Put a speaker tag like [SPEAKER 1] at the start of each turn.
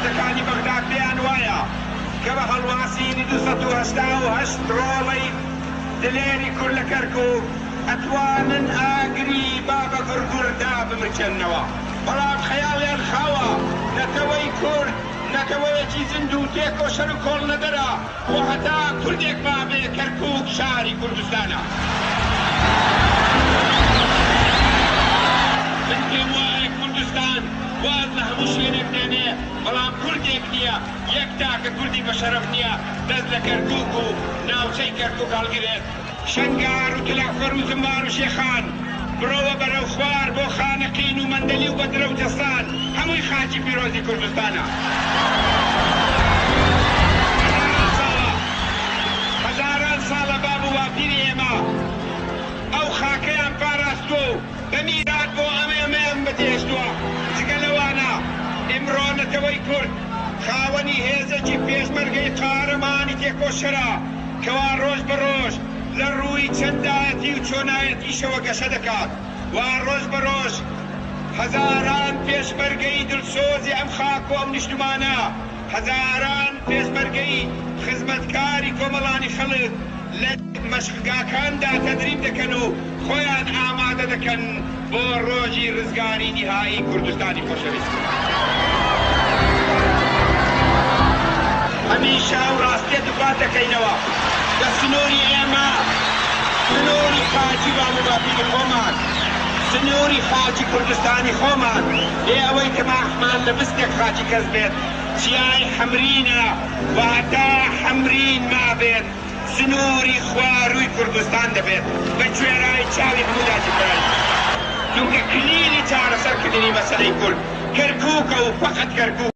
[SPEAKER 1] هێزەکانی بەغدا پێیان وایە کە بە هەڵواسینی 288 ڕۆڵەی دلێری کورد لە کەرکوک ئەتوانن ئاگری بابەگوڕگوڕ دابمرکێننەوە، بەڵام خەیاڵیان خاوە، نەتەوەی کورد نەتەوەیەکی زیندوو تێکۆشەر و کۆڵنەدەرە و هەتا کوردێک مابێ کەرکوک شاری کوردستانە. من پێم وایە کوردستان واز لە هەموو شوێنێک دێنێ، بەڵام کوردێک نییە، یەک تاکە کوردی بە شەرەف نییە دەست لە کەرکوک و ناوچەی کەرکوک هەڵگرێت. شنگار و تلەعفەر و زمار و شێخان، بڕۆوە بەرەو خوار بۆ خانەقین و مەندەلی و بەدرە و جەسان، هەمووی خاکی پیرۆزی کوردستانە. هەزاران ساڵە، هەزاران ساڵە باب و باپیری ئێمە ئەو خاکەیان پاراستووە و بە میرات بۆ ئەمەیان بەجێهێشتووە. جگە لەوانە ئیمڕۆ نەتەوەی کورد خاوەنی هێزێکی پێشمەرگەی قارەمانی تێکۆشەرە کەوا ڕۆژ بە ڕۆژ لە ڕووی چەندایەتی و چۆنایەتیشەوە گەشە دەکات و ڕۆژ بە ڕۆژ هەزاران پێشمەرگەی دڵسۆزی ئەم خاک و ئەم نیشتمانە، هەزاران پێشمەرگەی خزمەتکاری کۆمەڵانی خەڵک لە مەشقگاکاندا تەدریب دەکەن و خۆیان ئامادە دەکەن بۆ ڕۆژی ڕزگاری نیهایی کوردستانی خۆشەویست. هەمیشە ئەو ڕاستیە دووپات دەکەینەوە کە سنووری ئێمە سنووری خاکی باب و باپیری خۆمان، سنووری خاکی کوردستانی خۆمان، بێ ئەوەی تەماحمان لە بستێک خاکی کەس بێت، چیای حەمرینە و هەتا حەمرین مابێت سنووری خوارووی کوردستان دەبێت بە گوێرای چاوی هەموو داگیرکەرانی کوردستان. چونکە کلیلی چارەسەرکردنی مەسەلەی کورد کەرکووکە و فەقەت کەرکووکە.